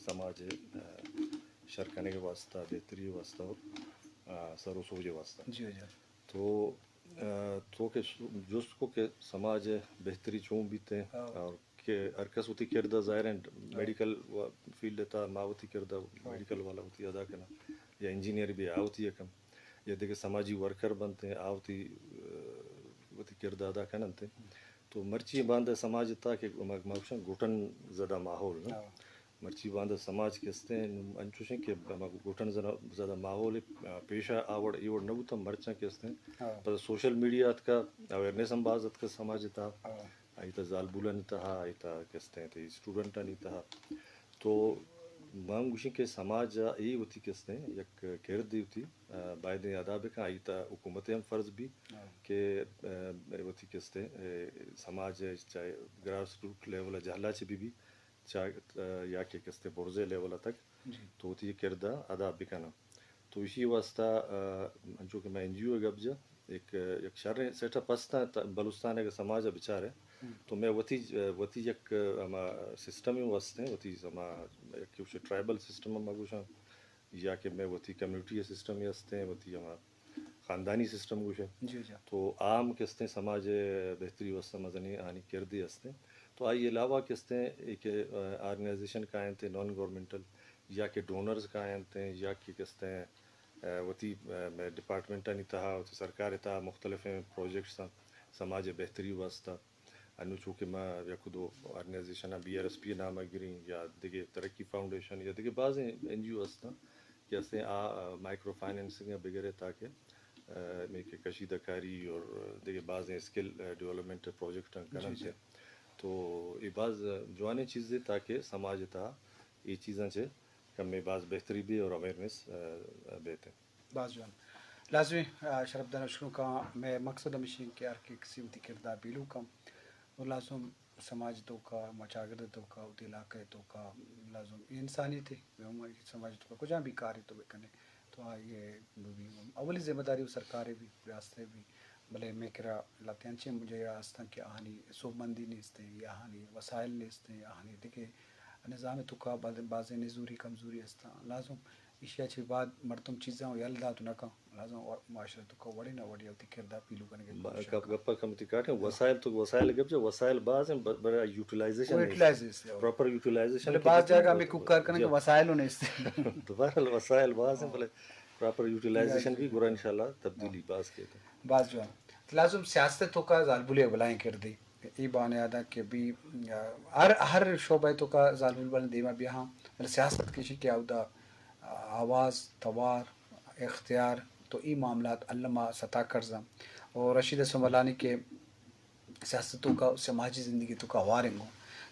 سماج ءِ، آ، شر کنگ ءِ واستہ، بہتری ءِ واستہ، آ، سر و سوج ءِ واستہ۔ جی، جی۔ تو، آ، تو کہ س-، جست کو کہ سماج ءِ بہتری چون بیت ایں، ہاں۔ اور کہ ہر کس وتی کرد ءَ ظاہر ایں، ہاں۔ میڈیکل و-، فیلڈ ءِ تہا ما وتی کرد ءَ، ہاں۔ میڈیکل والا وتی ادا کناں، یا انجینئر بی آ وتی ءَ کن، یا دگہ سماجی ورکر بنت ایں، آ وتی، آ، وتی کرد ءَ ادا کن انت ایں۔ تو مرچی باندا سماج ءِ تہا کہ ما، ما گوشاں گھٹن زدہ ماحول نا۔ ہاں۔ مرچی باندا سماج کہ است ایں، انچوش ایں کہ ہما گھٹن زدہ، زدہ ماحول ءَ پیش آ وڑ اے وڑ نہ بوتاں، مرچاں کہ است ایں۔ ہاں۔ پدا سوشل میڈیا اتکا، اویئرنیس ہم باز اتکا سماج ءِ تہا۔ ہاں۔ آئی تہا زالبولانی تہا، آئی تہا کہ است ایں، تئی اسٹوڈنٹانی تہا۔ تو ما ہم گوشیں کہ سماج ءَ اے وتی کہ است ایں، یک کردے وتی، آ، بایدیں ادا بکن، آئی تہا حکومت ءِ ہم فرض بی، ہاں۔ کہ، آ، وتی کہ است ایں، اے، سماج ءِ چاہے گراس روٹ لیول ءَ جہلا چہ بہ بی، چا-، آ، یا کہ کستے برزے لیول ءَ تک، جی۔ تو وتی کرد ءَ ادا بکناں۔ تو ایشی واستہ، آ، انچو کہ میں این جی او ءِ گپ جا، ایک، یک شریں سیٹ اپ است ایں، تا-، بلوچستان ءِ اگر سماج ءَ بچارے، ہم۔ تو میں وتی، وتی یک ہما سسٹم ہی است ایں، وتی ہما یک ٹرائبل سسٹم ہم گوشاں، یا کہ میں وتی کمیونٹی سسٹم ہی است ایں، وتی ہما خاندانی سسٹم گوشے۔ جی، جی۔ تو عام کہ است ایں سماج ءِ بہتری واستہ مزنیں آنی کردے است ایں۔ تو آئی علاوہ کہ است ایں ایک، آ، آرگنائزیشن کاینت ایں نان گورنمنٹل، یا کہ ڈونرز کاینت ایں، یا کہ کہ است ایں، آ، وتی، آ، ڈپارٹمنٹانی تہا، وتی سرکار ءِ تہا مختلفیں پروجیکٹس ایں سماج ءِ بہتری واستہ۔ انو چونکہ ما یک دو organisation, B R S P نام ءَ گریں یا دگہ ترقی فاؤنڈیشن یا دگہ بازیں این جی او است ایں کہ است ایں آ، آ، مائیکرو فائنینسنگ ءَ بگرے تاکہ، آ، میں کہ کشیدہ کاری اور دگہ بازیں اسکل، آ، ڈیولپمنٹ پروجیکٹ جی، کننت۔ جی۔ تو اے باز جوانیں چیزے تاکہ سماج ءِ تہا اے چیزاں چہ کمے باز بہتری بی اور اویئرنیس، آ، بیت۔ باز جوان۔ لازمی، آ، شرپدار اشکنوکاں، مئے مقصد ہمیش ایں کہ ہر کسی وتی کرد ءَ پیلو کن۔ اور لازم سماج ءِ توکا، ما چاگرد ءِ توکا، وتی علاقہ ءِ توکا، لازم اے انسانیت ایں، مئے عمر سماج ءِ توکا کجام بھی کارے تو بکنے، تو آئی ءِ بہ بی اولی ذمہ داری و سرکار ءِ بی، ریاست ءِ بی، بلے مئے کرا لہتے انچیں جاگہ ہستاں کہ آہانی سوبمندی نیست ایں، یا آہانی وسائل نیست ایں، یا آہانی دگہ نظام ءِ توکا باز-، بازیں نزوری کمزوری ہستاں۔ لازم ایشی ءَ چہ بعد مردم چیزاں یل دات نہ کن، لازم و-، معاشرہ ءِ توکا وڑے نہ وڑے وتی کرد ءَ پیلو کنگ ءِ با-، کوشش گپ، کن۔ گپ ءَ کم وتی کاٹیں، ہاں۔ وسائل تو وسائل گپ جو وسائل باز ایں، ب-، بلے یوٹیلائزیشن وہ نیست۔ یوٹیلائزیشن، ہاں۔ پراپر یوٹیلائزیشن بلے کی باز جگہ ہمیں کوک کار کنگ کہ جی۔ وسائل نیست۔ دوبارہ وسائل باز ایں، ہاں۔ بلے پراپر یوٹیلائزیشن جی، جی۔ بھی گڑا انشاءاللہ تبدیلی ہاں۔ باز کیت۔ باز جوان۔ لازم سیاست ءِ توکا زالبولے بلاہیں کردے۔ اے بہانے آ داں کہ بی، آ، ہر، ہر شعبہ ءِ توکا زالبول بلن دیما بیاہاں، بلے سیاست کشی کہ اودا، آ، آواز، توار، اختیار، تو اے معاملات الما ستا کرزاں۔ اور رشید سنبلانی کہ سیاست ءِ توکا، سماجی زندگی ءِ توکا ہوار انگو۔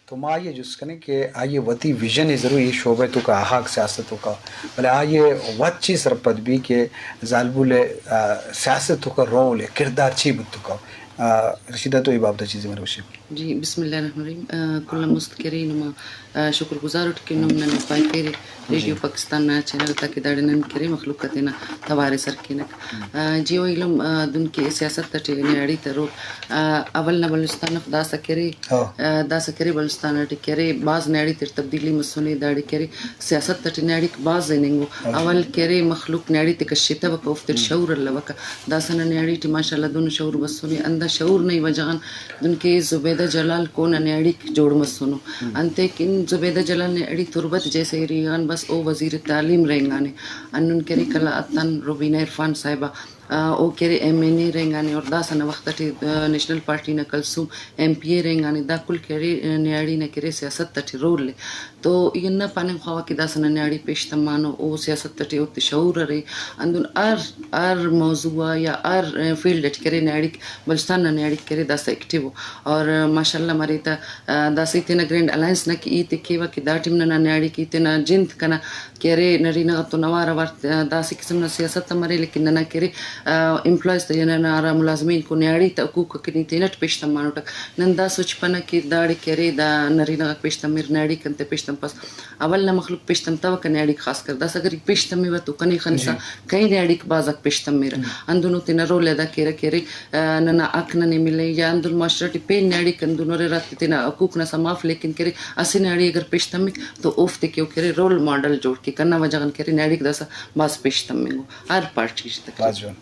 تو ما آئی ءَ جست کنیں کہ آئی ءِ وتی ویژن ءَ ضرور اے شعبہ ءِ توکا آہاگ سیاست ءِ توکا، بلے آئی ءَ وت چی سرپد بی کہ زالبول ءِ، آ، سیاست ءِ توکا رول ءِ کردار چی بوت توکا؟ آ، رشیدہ تو اے بابت ءَ چیزے مروشی۔ جی، بسم اللہ الرحمن الرحیم۔ آ، کل مست کرے نما، آ، شکر گزار اٹ کہ نم نن پائے پیرے ریڈیو پاکستان نا چینل تاکہ داڑے نن کرے مخلوق ء تینا توار ء سر کینک۔ آ، جی او ایلم، آ، دن کہ سیاست اٹی نیاڑی تروک، آ، اول نا بلوچستان اف داسہ کرے، آ، داسہ کرے بلوچستان اٹی کرے، بھاز نیاڑی تیر تبدیلی مسنے، داڑے کرے سیاست اٹی نیاڑیک بھاز ہننگو۔ اول کرے مخلوق نیاڑی تے کشتوک، اوفتے شعور الوکہ۔ داسہ نا نیاڑی ٹی ماشاءاللہ دن شعور بسنے، اندا شعور نئی وجہ غان دن کہ زبیدہ جلال کون آ نیاڑیک جوڑ مسنو۔ انتئے کن زبیدہ جلال نیاڑی تربت جیسے ریغان بس او وزیر تعلیم رہینگانے۔ انون کرے کلا اتن روبینہ عرفان صاحبہ، آ، او کرے ایم این اے رہینگانے اور داسہ نا وخت اٹی، آ، نیشنل پارٹی نا کلثوم ایم پی اے رہینگانے۔ دا کل کرے، آ، نیاڑی نا کرے سیاست اٹی رول ء۔ تو ای ہندا پاننگ خواوہ کہ داسہ نا نیاڑی پیش تمانو، او سیاست اٹی اوتے شعور ارے، اندن ہر، ہر موضوع آ یا ہر، آ، فیلڈ اٹ کرے نیاڑیک، بلوچستان نا نیاڑیک کرے داسہ ایکٹیو ء۔ اور، آ، ماشاءاللہ مرے تہ، آ، داسہ ای تینا گرینڈ الائنس نا کہ ای تے کیوہ کہ دا ٹیم ننا نیاڑیک ای تینا جند کنا کہ ارے نرینہ غاتون اوار اوار، آ، داسہ قسم نا سیاست ہم ارے، لیکن ننا کہ ارے آ، امپلائز تہ یعنی نارا ملازمین کو نیاڑی تہ حقوق کنی تینٹ پیش تمانوٹک۔ نن دا سوچ پنہ کہ داڑے کرے دا نرینہ غاک پیش تمیر، نیاڑی کنتے پیش تم پس۔ اول نا مخلوق پیش تم توکہ نیاڑیک خاص کر۔ داسہ اگر پیش تمیوہ تو کنے خنسا جی۔ کئی نیاڑیک بازاک پیش تمیرہ۔ ہم۔ اندنو تینا رول ادا کیرہ کہ ارے، آ، ننا حق ننے ملے یا اندن معاشرہ ٹی پین نیاڑیک اندنو ارے ہراتم تینا حقوق نا سماف لیکن کہ ارے اسہ نیاڑی اگر پیش تمک تو اوفتے کہ او کہ ارے رول ماڈل جوڑ کیک۔ کنا وجہ غان کہ ارے نیاڑیک داسہ بھاز پیش تمنگو ہر پارٹی ٹی۔ بھاز جوان۔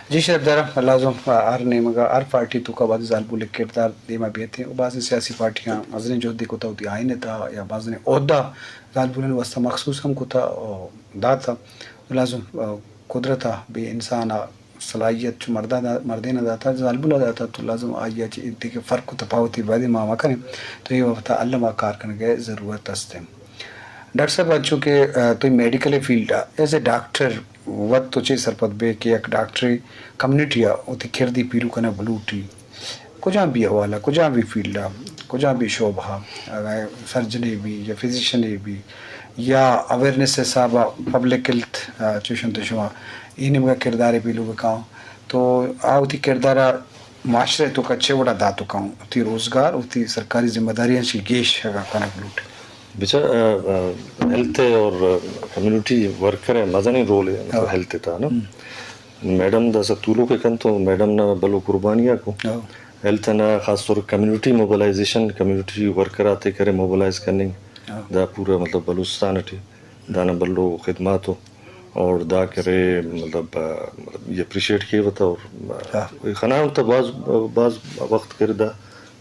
جی شرف دارم، لازم ہر نیمگا ہر پارٹی توکا بھازی زالبول کردار دیما بیتیں و بھازیں سیاسی پارٹیاں مزنیں جہدے کتہ وتی آئین ءِ تہا یا بھازیں عہدہ زالبولانی واسطہ مخصوص ہم کتہ و داتہ۔ لازم، آ، قدرت ءَ بے انسان ءَ صلاحیت چو مرداں دا-، مردین ءَ داتہ، زالبول ءَ داتہ، تو لازم آئی ءَ چہ ایدگہ فرق و تپاوتے بیدے ما مکنیں، تو اے بابت ءَ الم ءَ کار کنگ ءِ ضرورت است انت۔ ڈاکٹر صاحب، انچو کہ، آ، تو میڈیکل فیلڈ ءَ ایز اے ڈاکٹر وت تو چے سرپد بے کہ یک ڈاکٹرے کمیونٹی ءَ وتی کردے پیلو کنگ بلوٹی؟ کجام بھی حوالہ، کجام بھی فیلڈ ءَ، کجام بھی شعبہ ءَ، اگاں سرجنے بھی یا فزیشنے بھی یا اویئرنیس حساب ءَ پبلک ہیلتھ، آ، چوشن تو شما اے نیمگا کردارے پیلو بکاں تو آ وتی کردار ءَ معاشرہ ءِ توکا چے وڑا داتو کاں، وتی روزگار، وتی سرکاری ذمہ داریاں چی گیش اگاں کنگ لوٹ۔ بچار، آ، آ، ہیلتھ ءِ اور کمیونٹی ورکر ءِ مزنیں رول ہے، مطلب، ہاں۔ ہیلتھ ءِ تہا نا۔ ہم۔ میڈم داسا تولوک ءَ کنت و میڈم نا بلو قربانی ءَ کو۔ ہاں۔ ہیلتھ نا خاص طور کمیونٹی موبلائزیشن، کمیونٹی ورکر آتے کرے موبلائز کننگ۔ ہاں۔ دا پورا مطلب بلوچستان ٹی دانا بلو خدمات ہو اور دا کرے مطلب، آ، مطلب یہ اپریشیٹ کیوہ تا اور، آ، ہاں۔ خناؤ تا باز، باز وقت کرے دا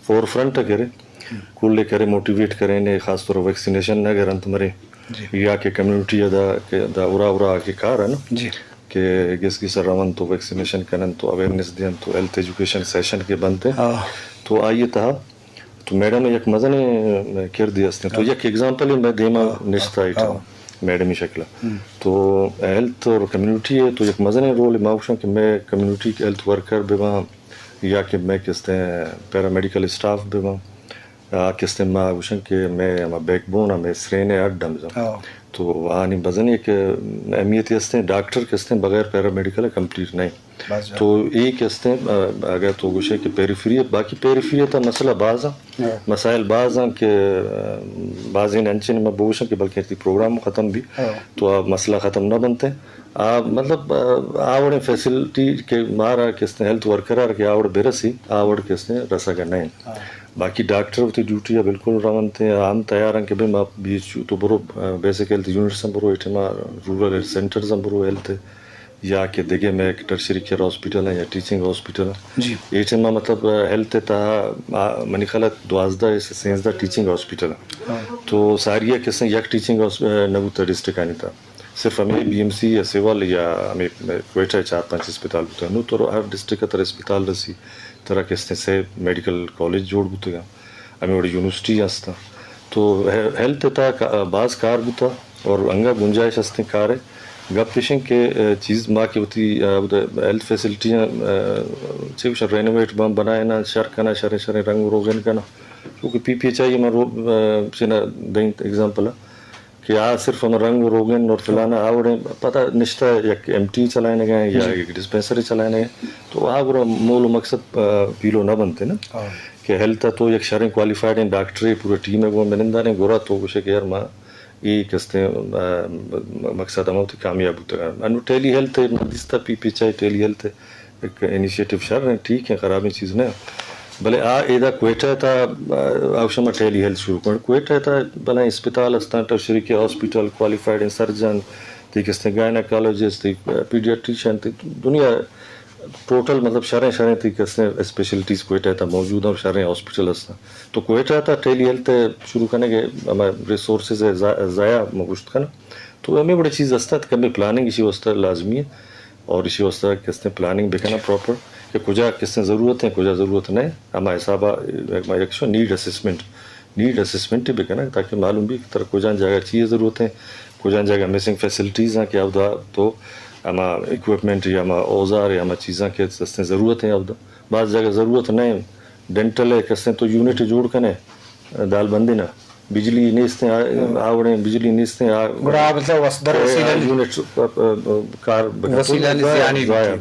فور فرنٹ کرے۔ ہم۔ کل کرے موٹیویٹ کرے نے خاص طور ویکسینیشن نہ گرنت مرے۔ جی۔ یا کہ کمیونٹی دا، کہ دا ارا ارا کہ کار ہے نا۔ جی۔ کہ گس گس رون تو ویکسینیشن کنن تو اویئرنیس دین تو ہیلتھ ایجوکیشن سیشن کے بنتے۔ ہاں۔ تو آئیے تہا تو میڈم یک مزنیں کردے است۔ تو ہاں۔ یک ایگزامپل میں دیما ہاں۔ نشتا ہے ہاں۔ میڈمی شکل۔ ہم۔ تو ہیلتھ اور کمیونٹی ہے تو یک مزنیں رول ما گوشاں کہ میں کمیونٹی ہیلتھ ورکر بباں یا کہ میں کستے پیرامیڈیکل اسٹاف بباں۔ آ کستے ما گوشن کہ میں ہما بیک بون ءَ، میں سرین ءِ ہڈ ہم زن۔ ہاں۔ تو آنی بزن یک اہمیتی ہستیں، ڈاکٹر کستے بغیر پیرامیڈیکل کمپلیٹ نہیں۔ بس جان۔ تو اے کستے، آ، اگر تو گوشے کہ پیریفری ہے، باقی پیریفری تا مسئلہ باز ہیں، ہاں۔ مسائل باز ہیں کہ، آ، بازیں انچن میں بوشن کہ بلکہ تی پروگرام ختم بھی، ہاں۔ تو آ مسئلہ ختم نہ بنتے۔ آ، مطلب، آ، آوڑیں فیسلٹی کہ مارا کستے ہیلتھ ورکر آر کہ آوڑ برسی، آوڑ کستے رسگ نہیں۔ ہاں۔ باقی ڈاکٹر وتی ڈیوٹی ءَ بالکل رونت، ہم تیار ہیں کہ بھئی ما بی ایچ یو تو برو، آ، بیسک ہیلتھ یونٹس ہم برو، ایٹما رورل ہیلتھ سینٹرز ہم برو ہیلتھ، یا کہ دگہ میں ٹرشری کیئر ہاسپٹل ہیں یا ٹیچنگ ہاسپٹل ہیں۔ جی۔ ایٹما مطلب، آ، ہیلتھ تہا، آ، منی خیال ءَ دوازدہ سے سینزدہ ٹیچنگ ہاسپٹل ہیں۔ ہاں۔ تو ساری ءَ کستے یک ٹیچنگ ہاس-، آ، نہ بوتا ڈسٹرکٹ آنی تہا۔ صرف ہمیں بی ایم سی یا سول یا ہمیں کوئٹہ چار پانچ اسپتال بوتگ۔ نوں تو ہر ڈسٹرکٹ ءَ ترا اسپتال رسی، ترا کستے سے میڈیکل کالج جوڑ بوتگ، ہمیں وڑ یونیورسٹی ہست۔ تو ہے-، ہیلتھ تا کا-، باز کار بوتا اور انگا گنجائش ہستیں کار ہے۔ گپ ایشیں کہ، اے، چیز ما کہ وتی، اے، ہیلتھ فیسلٹی، اے، چے گوشن، رینوویٹ بن-، بنائینا، شر کنا، شریں شریں رنگ روغن کنا۔ چونکہ پی پی ایچ آئی ما رو-، اے، چنا دیں ایگزامپل ہے۔ کہ آ صرف ہم رنگ و روغن اور فلانا آوڑیں پتہ نشتہ، یک ایم ٹی چلائینگ ہیں یا جی۔ یک ڈسپنسری چلائینگ ہیں، تو آ گرا مول و مقصد، آ، پیلو نہ بنتے نا۔ ہاں۔ کہ ہیلتھ تو یک شریں کوالیفائیڈ ہیں ڈاکٹرے پورا ٹیم ہے وہ مننداریں گرا تو گوشے کہ یار ما اے کستے، آ، مقصد ہم ہوتی کامیاب ہوتا ہے۔ انو ٹیلی ہیلتھ ہے، ما دیستا پی پی ایچ آئی ٹیلی ہیلتھ ہے۔ یک انیشیٹو شر ہیں، ٹھیک ہیں، خرابیں چیز نہ ہیں۔ بلے آ ایدا کوئٹہ تا، آ، آ شما ٹیلی ہیلتھ شروع کن۔ کوئٹہ تا بلائیں اسپتال استاں، ٹرشری کے ہاسپٹل، کوالیفائیڈ ہیں سرجن، تی کستے گائناکالوجسٹ، تی پیڈیاٹریشن، تی دنیا ٹوٹل مطلب شریں شریں تی کستے اسپیشلٹیز کوئٹہ تا موجود ہیں، شریں ہاسپٹل استاں۔ تو کوئٹہ تا ٹیلی ہیلتھ شروع کرنے کے ہمیں ریسورسز ہے، ضا-، ضائع مگوشت کنا۔ تو ہمیں بڑے چیز استاں، کمی پلاننگ اسی واسطہ لازمی ہے۔ اور اسی واسطہ کستے پلاننگ بکناں پراپر کہ کجا کستے ضرورت ہیں، کجا ضرورت نہیں۔ ہما حسابا یک شو نیڈ اسسمنٹ، نیڈ اسسمنٹ بکناں تاکہ معلوم بھی کہ ترا کجا جگہ چیئے ضرورت ہیں، کجا جگہ مسنگ فیسلٹیز ہیں کہ اودا تو ہما اکوپمنٹ یا ہما اوزار یا ہما چیزاں کہ کستے ضرورت ہیں اودا۔ بعض جگہ ضرورت نہیں، ڈینٹل ہے کستے تو یونٹ جوڑ کنے دال بندی نا۔ بجلی نیستیں، آ-، ہاں۔ آوڑیں بجلی نیستیں، آ-، گڑا آ بلتا وس-، در اے، وسیلہ آ، نہیں۔ یونٹ، آ، آ، آ، کار بکن۔ وسیلہ تو نہیں، ضائع، زیانی ضائع۔